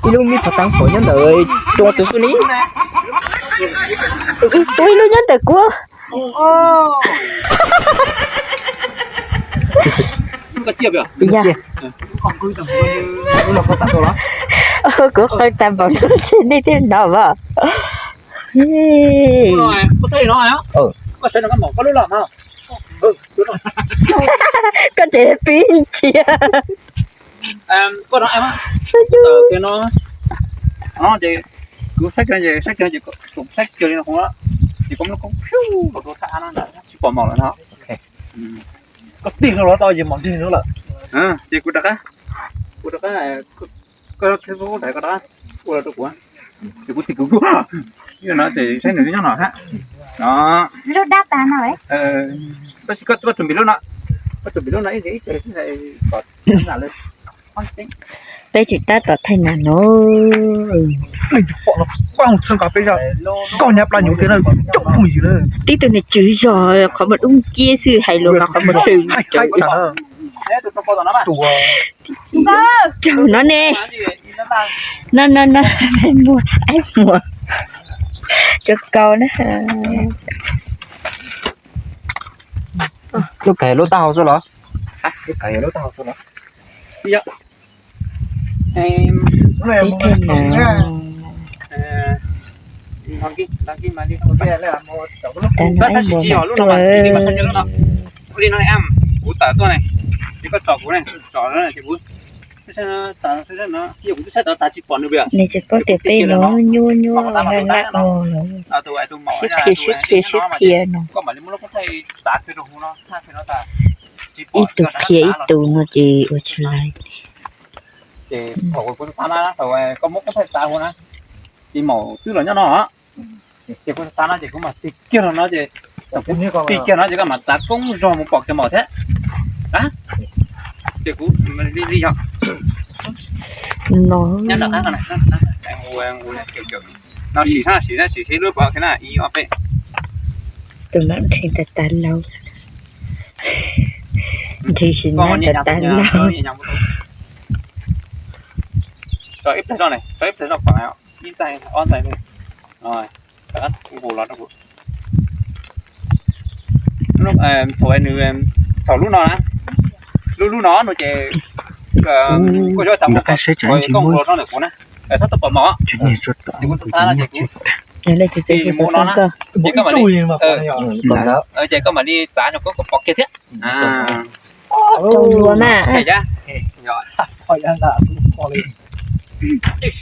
Ib lub me phav taab pom nyob ntawm tsoom tus xub ni. Ua ib lub nyob ntawm kuv. Yog. Kuv qw tag npaum no ces nej thiaj hnov os. Koj tseem pib ntsia. Kuv saib kiag, saib kiag ces saib kiag li no, ces koj muab koj pheej los rau thaj av no ntag, tsis pom maum lawm no. Koj tig rau los tau ces maum nrig lawm. Ces kuv rov qab, kuv rov qab, koj tig koj rov qab ua los rau kuv. Ces kuv tig kuv, no ces saib nws nyob no hab. Lub dab tas no. Tab sis koj tsum pim lub no, koj tsum pim lub no ib ntsis ib teg xwb kom nam lawm. Peb tseem tab tom thaij nam no. Pom no pab mus txhawb nqa peb zaj, koj nyab plab nyuv thiab na, coob phooj ywg na. Tib tug niag tswv zog qhov muag dub kiab xwb hais lus qhov muag tswv. Raug no ne. No no no, muag, muag. Cov kau na. Lub kawg lub taub hau xwb los? Lub kawg lub taub hau xwb los? Ib teg no. Tab sis tsis yog lub no mas, li no kuv tawm tuaj ne, ces koj tsom kuv ne, tsom ces kuv, kuv twb saib tod tas tsis pom nws. Nws tsis paub tias peb no nyuaj nyuaj laj laj ua lawm, sib qhia sib qhia sib qhia no. Ib tug qhia ib tug no ces ua tsis laiv. Ces thaum kuv xav xav na, thaum koj muab koob thaij txav hu na, ces maum twb los nyob no. Ces kuv xav xav no ces kuv mam tig kiag los no ces, tig kiag no ces koj mam txav koob zog mus pom kiag maum thiab. Ces kuv li yog no. No sim na, sim na, sim sim lub pov na, ib ob peb. Tus no nrhiav tas tas laus, nrhiav sim na tas tas laus. Tso ib pliag zoj ne, tso ib pliag zoj pom ib ntxaig ob ntxaig. Thaum nws, thaum lub no na, lub lub no no ces koj yuav tsa mus koj ua zoj ntawm kuv na, txhob tuaj pom maum. Ces kuv xav xav no ces kuv tig mus no na, ces koj mam li, ces koj mam li txav no koj pom kiag thiab. Rau luag na. Li tis.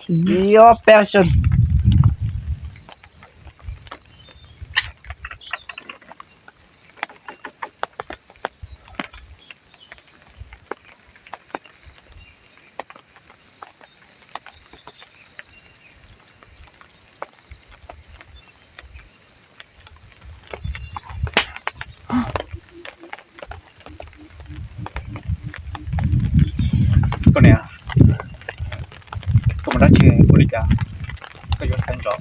Your passion. Koj niam, koj mus dab tsi ua li cas? Koj yuav xeev ntov.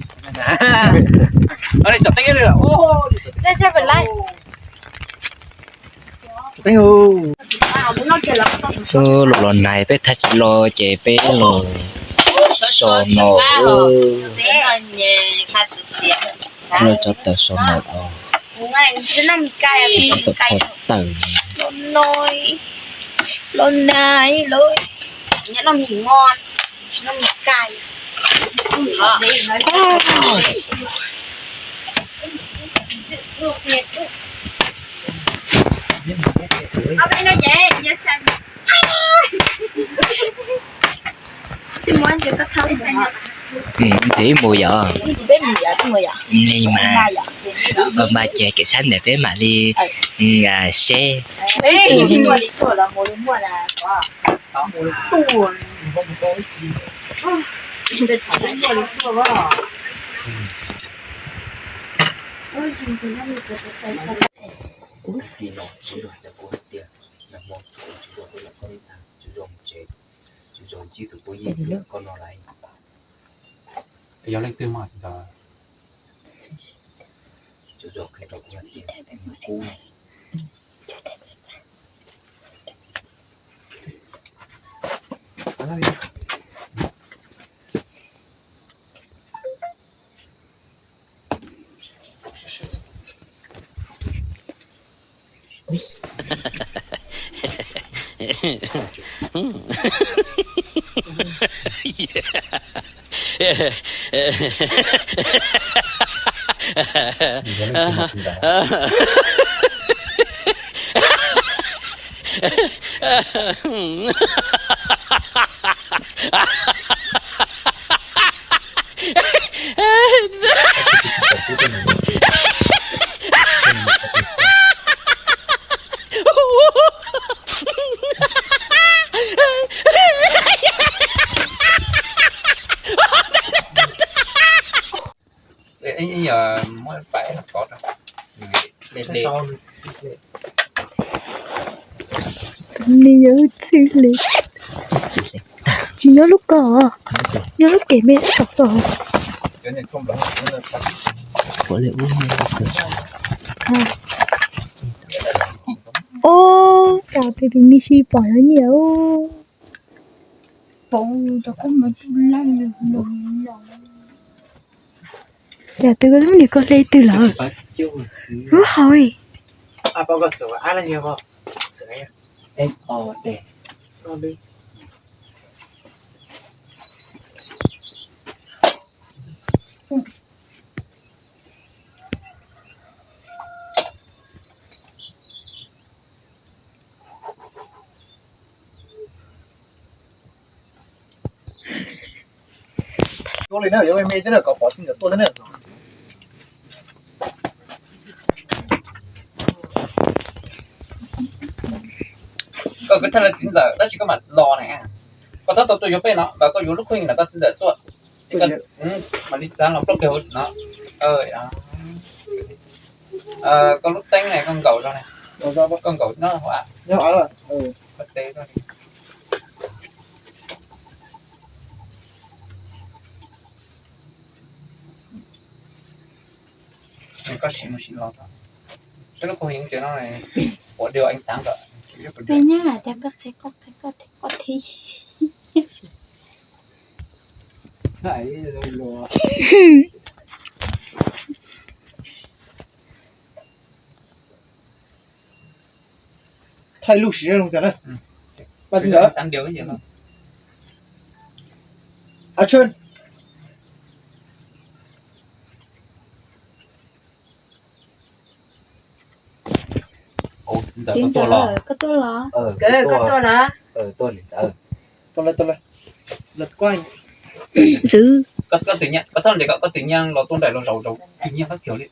Los los nais peb thaij tsis los ces peb los so no. Los tso tawm so no los. Tawm, tawm. Ib mus yom. Li mas. Npaj ces kev sab ntawm peb mam li seb. Yog leej twg mas txiv ntxawm? Nws yog wb txwj li. Tsis nyob lub ko, nyob lub kev me saum tod. Ob, cas tus tus ni si pom yuav nyiam. Yam twg koj lub niag koj hle twg lawm? Lub hau li. Tuaj li na, yuav me me thiab na, kom pom txiv ntxawm tuaj thiab na. Koj kwv txhiaj los txiv ntxawm tab sis koj mam los na. Koj txhob tau tuaj yuav peb no, koj yuav lub kheej ntawm koj txiv ntxawm tuaj. Mam li txav los plaub kiag hauv no. Koj lub teeb ne koj nkaum zog ne. Koj nkaum nyob hauv av. Koj teb koj li. Koj sim mus sim los, saib lub koj yeej tsev no ua dua ev xav kom. Nyob cas koj qhia koj qhia koj thiab koj thiab. Thaij lub siv zoo cas na. Pab txiv ntxawm. Txiv ntxawm, koj tuaj los? Koj tuaj los? Koj txhob nres kom koj tus nyiaj los tuaj nraim los zaum zaum tus nyiaj qab kiag li.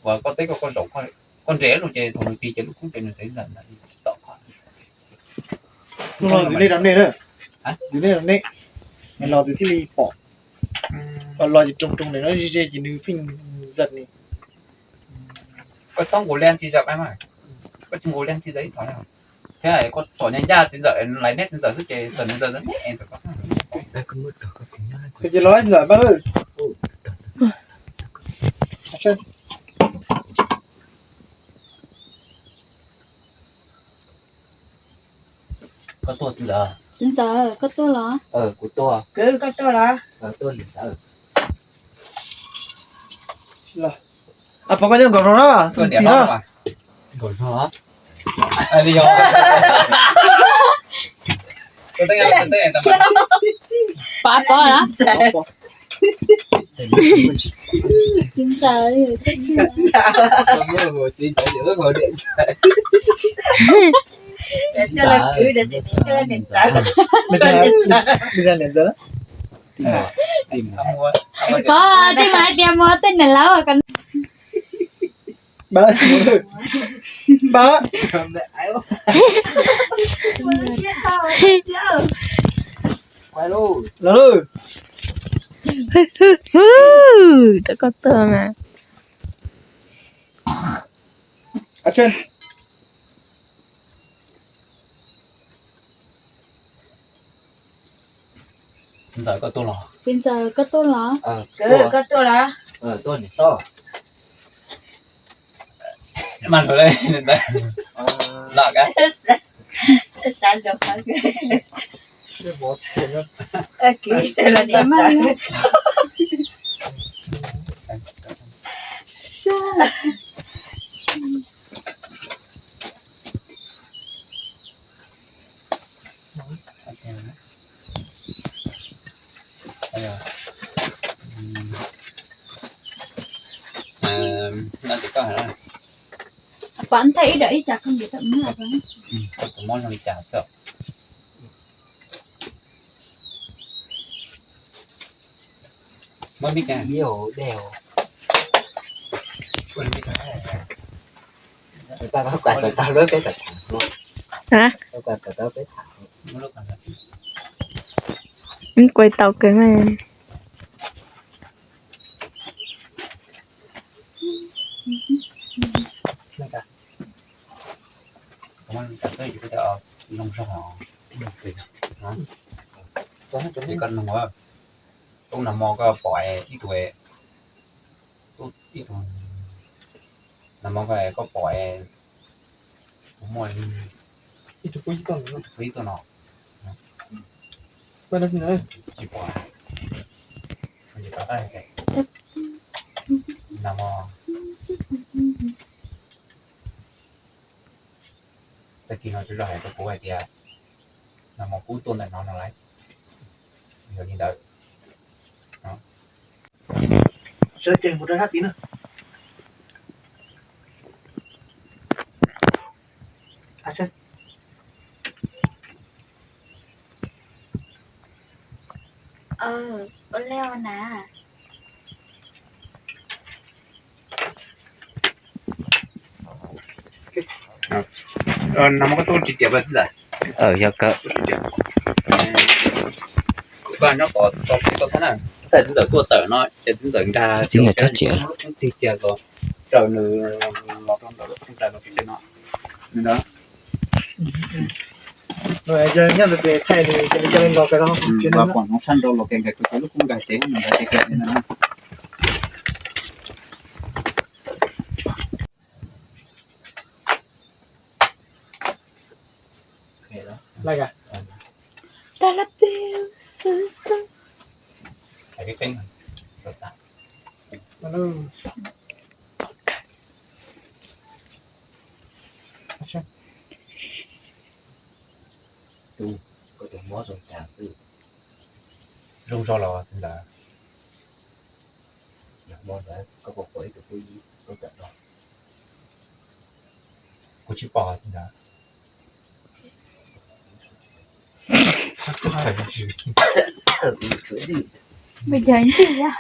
Uas koj teb koj zaum, koj nres no ces thaum nws ti ces lub koob tes nws xav ntxawm ntawd tsis tom koj. Los ntxim li rau nej na. Ntxim li rau nej. Los tus thiaj li pom. Los ces roos roos ntawm no ze ze ces nws pheej ntxawm ni. Koj txhob nqus liaj txiv ntxawm mas. Koj tsis nqus liaj txiv ntxawm ib thom na. Thiab koj tsom nyaj ncaj txiv ntxawm laiv neb txiv ntxawm xwb ces txawm nws ntxawm ntxawm neb es ntawm koj xwb. Ces los txiv ntxawm pab. Koj tuaj txiv ntxawm? Txiv ntxawm, koj tuaj los? Kuv tuaj. Kwv, koj tuaj los? Tuaj txiv ntxawm. Pov koj nyob nkaum zog na, xwb txiv na. Nkaum zog. Pov pov na. Txiv ntxawm. Pov, tej mas hais tias muaj tej niam laus. Ba, ba. Los lawm. Rau koj tuaj mas. Action. Txiv ntxawm koj tuaj los? Txiv ntxawm koj tuaj los? Koj tuaj los? Tuaj niam hlob. Mas lawm ntawd. Los ka. Pom ntej ib daim ib cas koj ntiav tau mus. Tus mob zoo li cas xwb. Muab mib kas. Hais tau tau lub peb tawm tham. Hais tau tau peb tham. Kuai tau kawg mas. Zoo zog. Ces koj nug, tub nag hmo koj pom ib tug, ib tug nag hmo koj pom tus muaj ib tug pub ib tuaj no, tsis pom. Nag hmo tag kis no tsuas hais rau kuv hais tias nag hmo kub tuaj ntawm no no lauj. Yog li ntawd. Sawv tsees mus rau sab tid na. Ua li na. Nag hmo koj tuaj tsis tiav txiv ntxawm? Yog kawg. Kuv nyob tom tau txiv tau thab na. Thaum txiv ntxawm tuaj tawm no ces txiv ntxawm nkag, txiv ntxawm tsob tsiav lub koob tig cia kom raws nws los rau ntawm lub koob tais los txog no. Nws ntawd. Nyob ntawd ces thaij nws ces nws cia li los kiag rau, pom hnoov sab nraud los kiag nkag rau lub koob nkag ces nws nkag kiag kiag li ntawd. Tub, koj tus mob zoo cas xwb? Zoo zog los txiv ntxawm? Nag hmo ntawd koj puas pom ib tug phooj ywg tuaj tawm no? Kuv tsis pom txiv ntxawm. Mus yog ntxim yog.